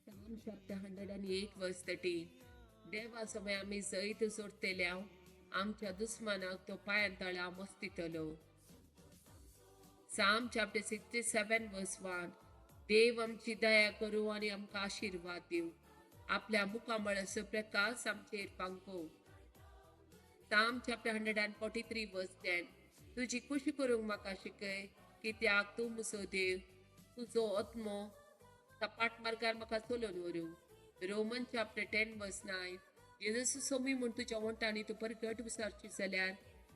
Psalm chapter 108 verse 13. देवा समय आमी जैत जोडतेल्या आमच्या दुस्मानाक तो पांयां तळा मस्तितलो. Psalm chapter 67 verse 1. देव आमची दया करूं आनी आमकां आशिर्वाद दिवं. आपल्या मुखामळाचो प्रकाश आमचेर पांको. Psalm chapter 143 verse 10. तुजी खुशी करूंक म्हाका शिकय, कित्याक तूं म्हजो देव, तुजो आत्मो सपाट मार्गार म्हाका चलोवन व्हरूं. Roman chapter 10 verse 9. जेजू सोमी म्हूण तुज्या वंटांनी तूं परगट विचारची जाल्यार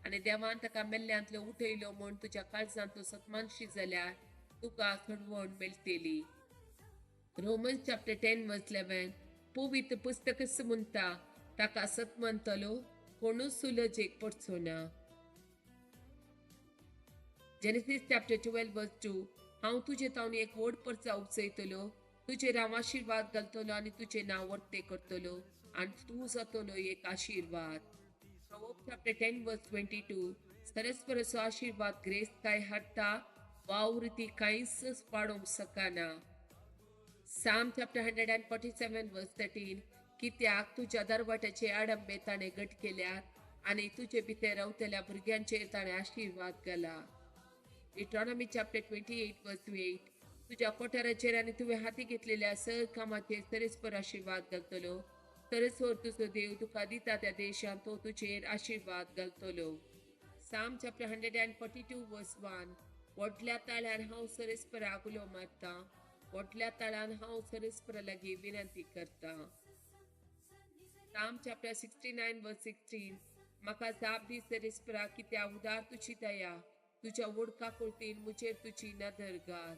आनी देवान ताका मेल्ल्यांतलो उठयलो म्हूण तुज्या काळजांतलो सतमानशी जाल्यार तुका सोडवण मेळटली. Roman chapter 10 verse 11. पवित्र पुस्तकच म्हणटा, ताका सत मानतलो कोणूच सुलजेक पडचो ना. Genesis chapter 12 verse 2. हांव तुजे तावन एक व्हड परचा उपजयतलो, तुजेर हांव आशिर्वाद घालतलो आनी तुजें नांव वर्ते करतलो आनी तूं जातलो एक आशिर्वाद. Proverbs chapter 10 verse 22. सरस्वराचो आशिर्वाद ग्रेस्तकाय हाडटा, वावृती कांयच पाडोवंक शकना. Psalm chapter 147 verse 13. कित्याक तुज्या दरवट्याचे आडंबे ताणें घट केल्यात आनी तुजे भितर रावतल्या भुरग्यांचेर ताणें आशिर्वाद घाला. Deuteronomy chapter 28 verse 8. तुज्या कोठाराचेर आनी तुवें हाती घेतलेल्या सगळ्या कामाचेर सरस्पर आशिर्वाद घालतलो. सरस्वर तुजो देव तुका दिता त्या देशांत तो तुजेर आशिर्वाद घालतलो. Psalm chapter 142 verse 1. व्हडल्या ताळ्यान हांव सरस्पराक उलो मारता, व्हडल्या ताळ्यान हांव सरस्परा लागीं विनंती करता. Psalm chapter 69 verse 16. म्हाका जाप दी सरस्परा, कित्याक उदार तुजी दया, तुज्या व्हड काकुळतीन म्हजेर तुजी नदर घाल.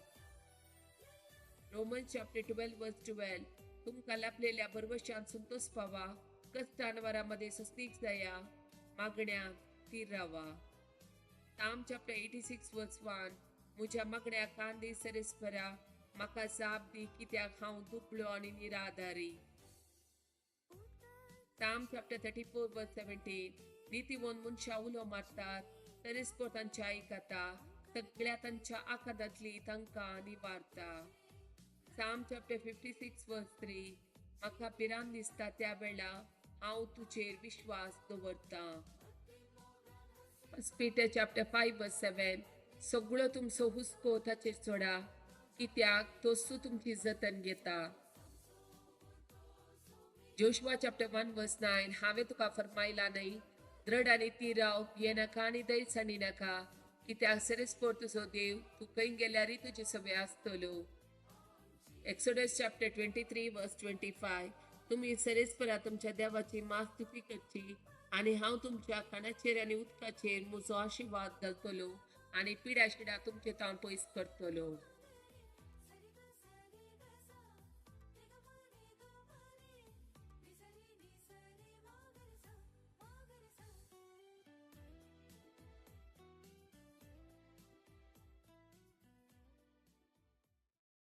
Roman chapter 12 verse 12. तुमकां लाभलेल्या भरवशान संतोष पावा, कश्टानवरामध्ये सस्नीक जाया, मागण्या थीर रावा. Psalm chapter 86 verse 1. म्हज्या मागण्या कान दी सरस्परा, म्हाका जाप दी, कित्याक हांव दुबळो आनी निराधारी. Psalm chapter 34 verse 17. नितीवंत मनशां उलो मारतात, सरस्पर तांच्या आयकता, सगळ्या तांच्या आकादांतली तांकां निवारता. Psalm chapter 56 verse 3. म्हाका भिरांत दिसता त्या वेळा हांव तुजेर विश्वास दवरता. Peter chapter 5 verse 7. सगळो तुमचो हुस्को ताचेर सोडा, कित्याक तोच तुमची जतन घेता. Joshua chapter 1 verse 9. हांवें तुका फरमायला न्हय, दृढ आनी थीर राव, भियेनाका आनी धैर्य सांडी नाका, कित्याक सरस्पर तुजो देव तूं खंय गेल्यारय तुजे सवे आसतलो. Exodus chapter 23 verse 25. तुमी सरस्परा तुमच्या देवाची मास स्तुती करची आनी हांव तुमच्या खाणाचेर आनी उदकाचेर म्हजो आशिर्वाद घालतलो आनी पिडा शिडा तुमचे तावन पयस करतलो.